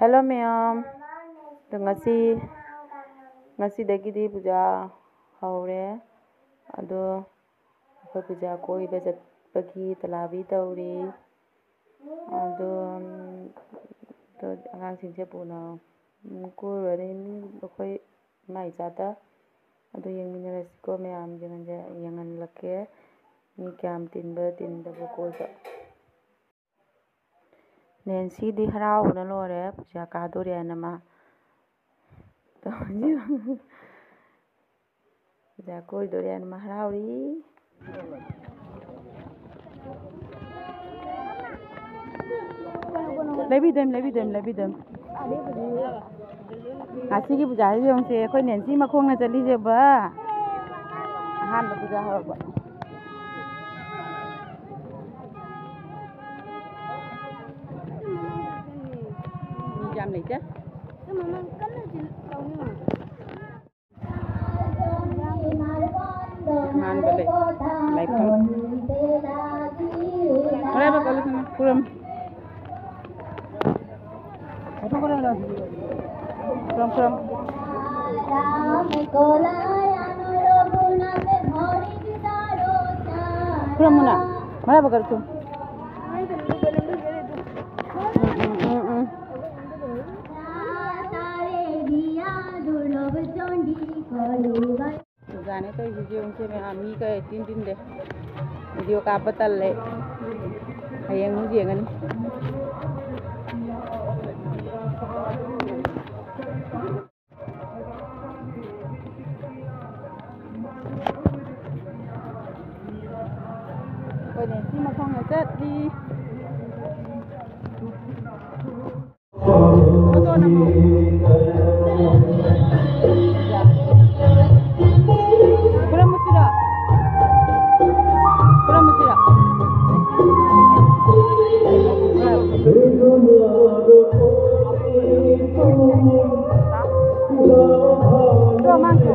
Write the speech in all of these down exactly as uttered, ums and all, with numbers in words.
Hello ꯃꯌꯥꯝ, ꯑꯗꯣ ꯉꯁꯤ, ꯉꯁꯤꯗꯒꯤꯗꯤ ꯄꯨꯖꯥ ꯍꯧꯔꯦ꯫ ꯑꯗꯣ ꯑꯩꯈꯣꯏ ꯄꯨꯖꯥ ꯀꯣꯏꯕ ꯆꯠꯄꯒꯤ ꯇꯂꯥꯕꯤ ꯇꯧꯔꯤ꯫ ꯑꯗꯣ, ꯎꯝ, ꯑꯗꯣ ꯑꯉꯥꯡꯁꯤꯡꯁꯦ ꯄꯨꯅ, ꯎꯝ, ꯀꯣꯏꯔꯨꯔꯅꯤ꯫ ꯃꯤ ꯑꯩꯈꯣꯏ ꯏꯃꯥ ꯏꯆꯥꯗ ꯑꯗꯨ ꯌꯦꯡꯃꯤꯟꯅꯔꯁꯤꯀꯣ ꯃꯌꯥꯝ꯫ ꯌꯦꯡꯍꯟꯖ-, ꯌꯦꯡꯍꯜꯂꯛꯀꯦ꯫ ꯃꯤ ꯀꯌꯥꯝ ꯇꯤꯟꯕ ꯇꯤꯟꯗꯕ ꯀꯣꯏꯕ꯫ ꯅꯦꯟꯁꯤꯗꯤ ꯍꯔꯥꯎꯕꯅ ꯂꯣꯏꯔꯦ, ꯄꯨꯖꯥ ꯀꯥꯗꯣꯔꯦꯅ ꯃꯥ꯫ ꯄꯨꯖꯥ ꯀꯣꯏꯗꯣꯔꯦꯅ ꯃꯥ ꯍꯔꯥꯎꯔꯤ꯫ ꯂꯩꯕꯤꯗꯣꯏꯅꯤ, ꯂꯩꯕꯤꯗꯣꯏꯅꯤ, ꯂꯩꯕꯤꯗꯣꯏꯅꯤ꯫ ꯉꯁꯤꯒꯤ ꯄꯨꯖꯥꯁꯤ ꯌꯦꯡꯉꯨꯁꯦ, ꯑꯩꯈꯣꯏ ꯅꯦꯟꯁꯤ ꯃꯈꯣꯡꯅ ꯆꯠꯂꯤꯁꯦꯕ꯫ ꯑꯍꯥꯟꯕ ꯄꯨꯖꯥ ꯍꯧꯔꯛꯄ꯫ ꯃꯤ ꯌꯥꯝ ꯂꯩꯇꯦ꯫ ꯑꯍꯥꯟꯕ ꯂꯩ-, ꯂꯥꯏꯐꯝ꯫ ꯃꯔꯥꯏꯕꯛ ꯀꯜꯂꯨ ꯏꯕꯦꯝꯃ, ꯈꯨꯔꯨꯝ꯫ ꯈꯨꯔꯨꯝ, ꯈꯨꯔꯨꯝ꯫ ꯈꯨꯔꯨꯝꯃꯨꯅ꯫ ꯃꯔꯥꯏꯕꯛ ꯀꯜꯂꯨ ꯆꯣ꯫ ꯎꯝ, ꯎꯝ, ꯎꯝ, ꯎꯝ꯫ ꯄꯨꯖꯥꯅꯦ ꯇꯧꯔꯤꯁꯤ ꯌꯦꯡꯉꯨꯁꯦ ꯃꯌꯥꯝ, ꯃꯤ ꯀꯌꯥ ꯏꯇꯤꯟ ꯇꯤꯟꯗꯦ꯫ ꯚꯤꯗꯤꯑꯣ ꯀꯥꯞꯄ ꯇꯜꯂꯦ꯫ ꯍꯌꯦꯡ ꯑꯃꯨꯛ ꯌꯦꯡꯉꯅꯤ꯫ ꯑꯩꯈꯣꯏꯅ ꯁꯤ ꯃꯐꯝꯗ ꯆꯠꯂꯤ꯫ ꯐꯣꯇꯣ ꯅꯝꯃꯣ꯫ ꯈꯨꯔꯨꯝꯃꯨꯁꯤꯔꯣ? ꯈꯨꯔꯨꯝꯃꯨꯁꯤꯔꯣ? ꯆꯣ, ꯃꯥꯡꯈꯣ꯫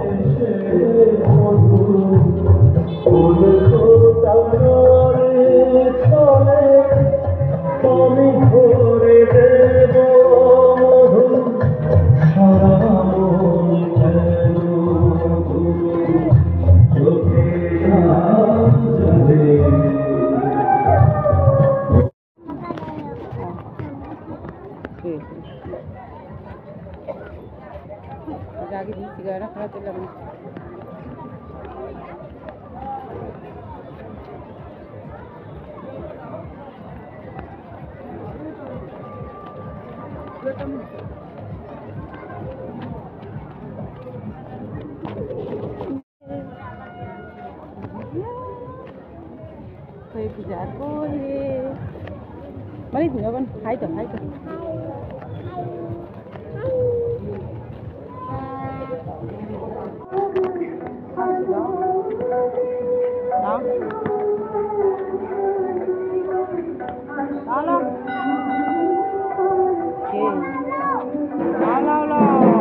ꯄꯨꯖꯥꯒꯤꯗꯤ ꯁꯤꯒꯔꯅ ꯈꯔ ꯇꯤꯜꯂꯝꯃꯤ꯫ ꯑꯩꯈꯣꯏ ꯄꯨꯖꯥ ꯀꯣꯜꯂꯦ꯫ ꯃꯔꯤ ꯊꯤꯟꯅꯕꯅꯤ꯫ ꯍꯥꯏꯗꯣ, ꯍꯥꯏꯗꯣ꯫ ꯂꯥꯎ꯫ ꯂꯥꯎ, ꯂꯥꯎ꯫ ꯑꯣꯀꯦ꯫ ꯂꯥꯎ, ꯂꯥꯎ, ꯂꯥꯎ꯫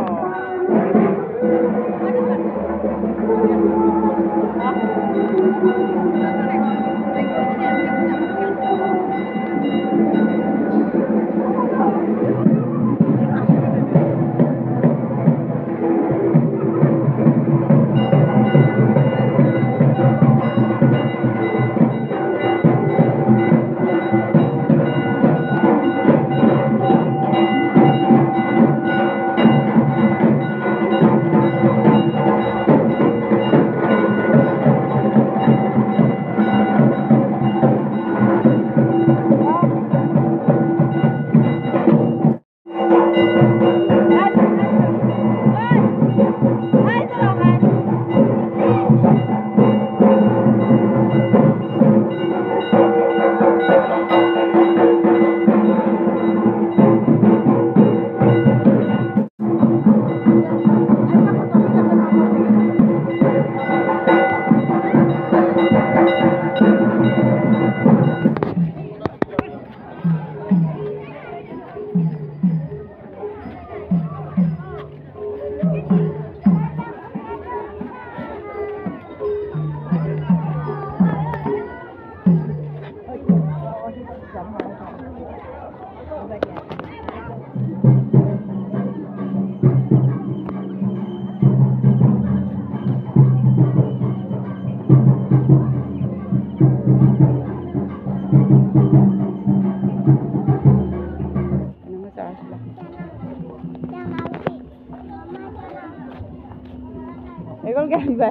ꯍꯩꯀꯣꯜ ꯀꯌꯥ ꯄꯤꯕ?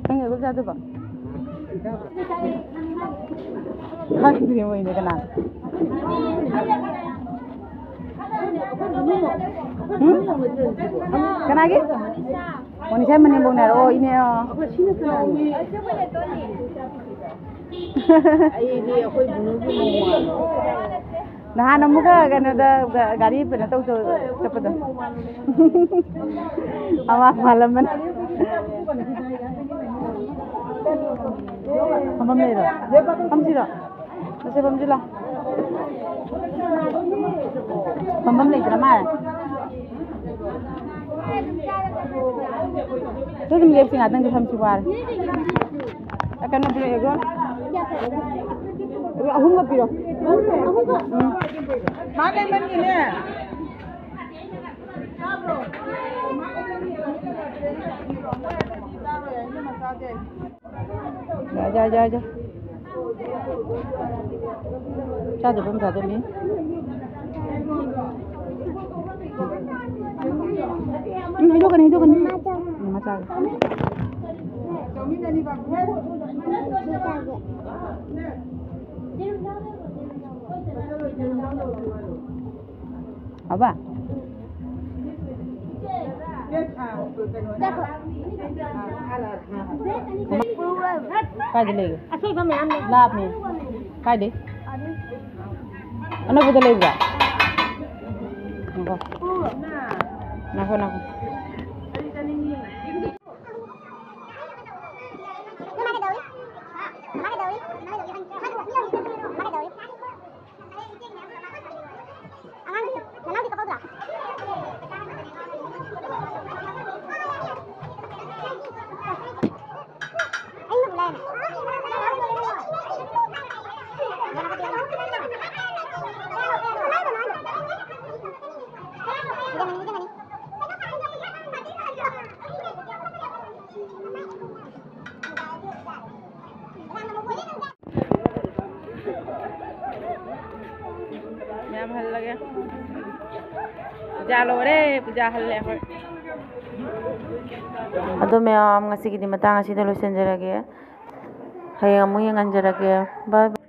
ꯅꯪ ꯍꯩꯀꯣꯜ ꯆꯥꯗꯕ? ꯈꯪꯗ꯭ꯔꯤ ꯃꯣꯏꯅꯦ ꯀꯅꯥ? ꯎꯝ? ꯀꯅꯥꯒꯤ? ꯃꯣꯅꯤꯁꯥ ꯃꯅꯦꯝꯕꯣꯛꯅꯦ ꯍꯥꯏꯔꯣ? ꯑꯣ, ꯏꯅꯦ, ꯑꯣ꯫ ꯑꯩꯗꯤ ꯑꯩꯈꯣꯏ ꯕꯨꯡꯒꯤ ꯃꯧ ꯃꯥꯜꯂꯦ꯫ ꯅꯍꯥꯟ ꯑꯃꯨꯛꯀ ꯀꯩꯅꯣꯗ ꯒꯥꯔꯤ ꯀꯩꯅꯣ ꯇꯧ ꯆꯠꯄꯗꯣ꯫ ꯑꯃ ꯃꯥꯜꯂꯝꯕꯅꯤ꯫ ꯐꯝꯐꯝ ꯂꯩꯔꯣ? ꯐꯝꯁꯤꯔꯣ? ꯃꯁꯤ ꯐꯝꯁꯤ ꯂꯥꯎ꯫ ꯐꯝꯐꯝ ꯂꯩꯇ꯭ꯔ ꯃꯥꯜꯂꯦ꯫ ꯁꯤ ꯑꯗꯨꯝ ꯂꯦꯞꯁꯤ, ꯉꯥꯛꯇꯪꯗꯤ ꯐꯝꯁꯤ, ꯋꯥꯔꯦ꯫ ꯑ, ꯀꯩꯅꯣ ꯄꯤꯔꯛꯑꯦ, ꯑꯗꯣ ꯑꯍꯨꯝꯒ ꯄꯤꯔꯣ꯫ ꯎꯝ꯫ ꯃꯥ ꯂꯩꯃꯟꯒꯤꯅꯦ꯫ ꯌꯥ, ꯌꯥ, ꯌꯥ, ꯌꯥ꯫ ꯆꯥꯗꯕ ꯑꯃ ꯆꯥꯗꯕꯅꯤ꯫ ꯎꯝ, ꯍꯩꯗꯣꯛꯀꯅꯤ, ꯍꯩꯗꯣꯛꯀꯅꯤ꯫ ꯎꯝ, ꯃꯆꯥ꯫ ꯍꯥꯎꯕ? ꯀꯥꯏꯗ ꯂꯩꯒꯦ? ꯑꯁꯣꯏꯕ ꯃꯌꯥꯝ ꯂꯩ꯫ ꯂꯥꯞꯃꯦ꯫ ꯀꯥꯏꯗꯩ? ꯑꯅꯛꯄꯗ ꯂꯩꯕ꯭ꯔꯥ? ꯉꯥꯏꯈꯣ꯫ ꯉꯥꯏꯈꯣ, ꯉꯥꯏꯈꯣ꯫ ꯑꯉꯥꯡꯗꯤ, ꯅꯅꯥꯎꯗꯤ ꯀꯞꯄꯧꯗ꯭ꯔꯥ? ꯑꯩꯅ ꯄꯨꯂꯥꯏꯅ꯫ ꯃꯌꯥꯝ ꯍꯜꯂꯒꯦ꯫ ꯄꯨꯖꯥ ꯂꯣꯏꯔꯦ, ꯄꯨꯖꯥ ꯍꯜꯂꯦ ꯑꯩꯈꯣꯏ꯫ ꯑꯗꯣ ꯃꯌꯥꯝ, ꯉꯁꯤꯒꯤꯗꯤ ꯃꯇꯥꯡ ꯑꯁꯤꯗ ꯂꯣꯏꯁꯤꯟꯖꯔꯒꯦ꯫ ꯍꯌꯦꯡ ꯑꯃꯨꯛ ꯌꯦꯡꯍꯟꯖꯔꯛꯀꯦ꯫ Bye bye꯫